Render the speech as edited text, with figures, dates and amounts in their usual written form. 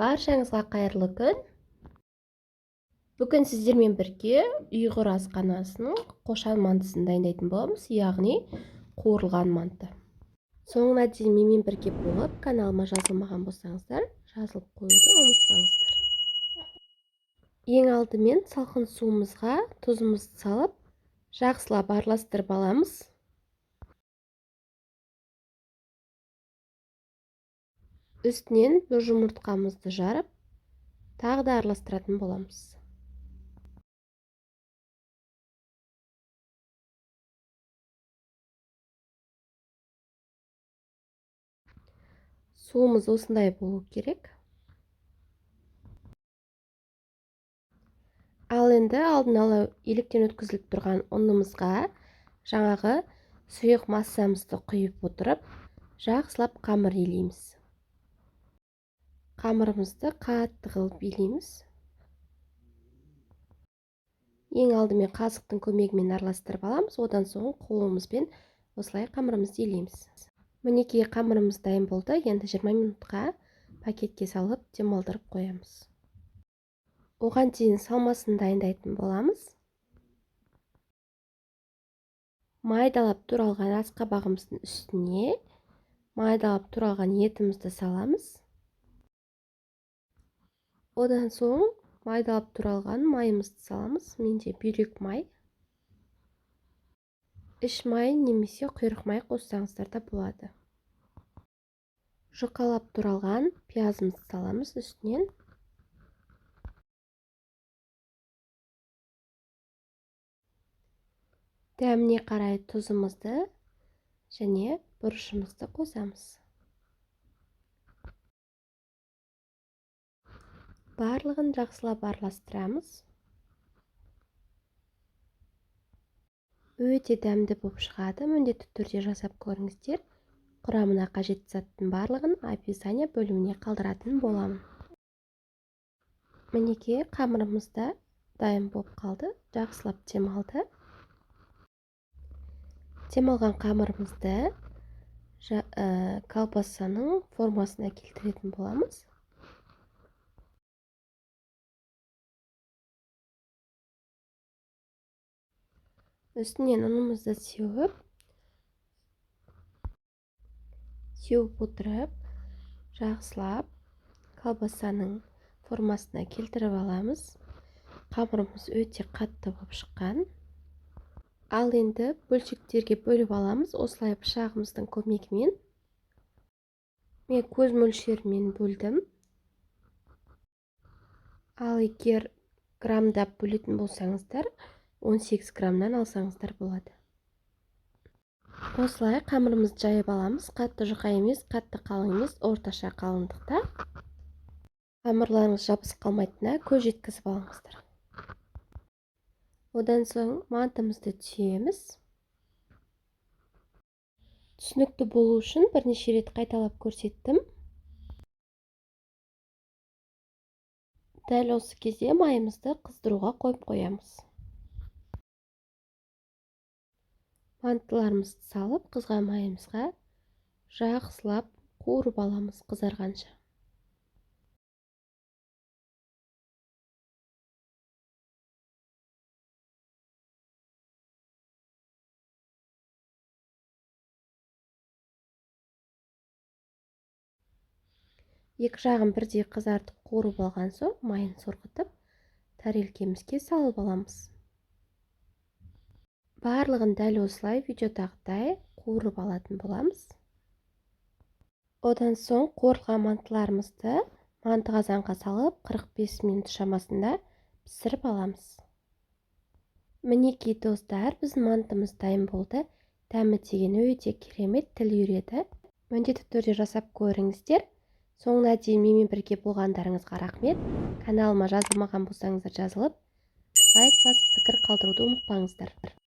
Баршаңызға қайырлы күн. Бүгін сіздермен бірге ұйғыр асханасының қошан мантысын дайындайтын боламыз, яғни қуырылған манты. Соңына дейін менімен бірге болып, каналыма жазылмаған болсаңыздар, жазылып қоюды ұмытпаңыздар. Ең алдымен салқын суымызға тұзымызды салып, жақсылап араластырып аламыз. Үстінен бір жұмыртқамызды жарып, тағы да араластыратын боламыз. Суымыз осындай болу керек. Ал енді алдын ала електен өткізіліп тұрған ұнымызға жаңағы сұйық массамызды құйып отырып, жақсылап қамыр илейміз. Қамырымызды қатты қылып илейміз. Ең алдымен қасықтың көмегімен араластырып аламыз, одан соң қолымызбен осылай қамырымызды илейміз. Мінекей қамырымыз дайын болды. Енді 20 минутқа пакетке салып демалдырып қоямыз. Оған дейін салмасын дайындайтын боламыз. Майдалап туралған асқабағымыздың үстіне майдалап туралған етімізді саламыз. Одан соң майдалап туралған майымызды саламыз. Менде бүйрек май. Іш май немесе құйрық май қоссаңыздар да болады. Жұқалап туралған пиязымызды саламыз үстінен. Дәміне қарай тұзымызды және бұрышымызды қосамыз. Барлығын жақсылап араластырамыз. Өте дәмді болып шығады. Міндетті түрде жасап көріңіздер. Құрамына қажетті заттың барлығын описание бөліміне қалдыратын боламын. Мінекей қамырымыз да дайын болып қалды. Жақсылап демалды. Демалған қамырымызды колбасаның формасына келтіретін боламыз. Үстінен ұнымызды сеуіп отырып, жақсылап колбасаның формасына келтіріп аламыз. Қамырымыз өте қатты болып шыққан. Ал енді бөлшектерге бөліп аламыз. Осылай пышағымыздың көмегімен мен көз мөлшерімен бөлдім. Ал егер грамдап бөлетін болсаңыздар, 18 грамнан алсаңыздар болады. Осылай қамырымызды жайып аламыз. Қатты жұқа емес, қатты қалың емес, орташа қалыңдықта. Қамырларыңыз жабысып қалмайтынына көз жеткізіп алыңыздар. Одан соң мантымызды түйеміз. Түсінікті болу үшін бірнеше рет қайталап көрсеттім. Дәл осы кезде майымызды қыздыруға қойып қоямыз. Мантыларымызды салып, қызған майымызға жақсылап қуырып аламыз қызарғанша. Екі жағын бірдей қызартып қуырып алған соң майын сорғытып, тарелкемізге салып аламыз. Барлығын дәл осылай видеодағыдай қуырып алатын боламыз. Одан соң қуырылған мантыларымызды манты қазанға салып 45 минут шамасында пісіріп аламыз. Мінекей достар, біздің мантымыз дайын болды. Дәмі деген өте керемет, тіл үйіреді. Міндетті түрде жасап көріңіздер. Соңына дейін менімен бірге болғандарыңызға рахмет. Каналыма жазылмаған болсаңыздар жазылып, лайк басып пікір қалдыруды ұмытпаңыздар.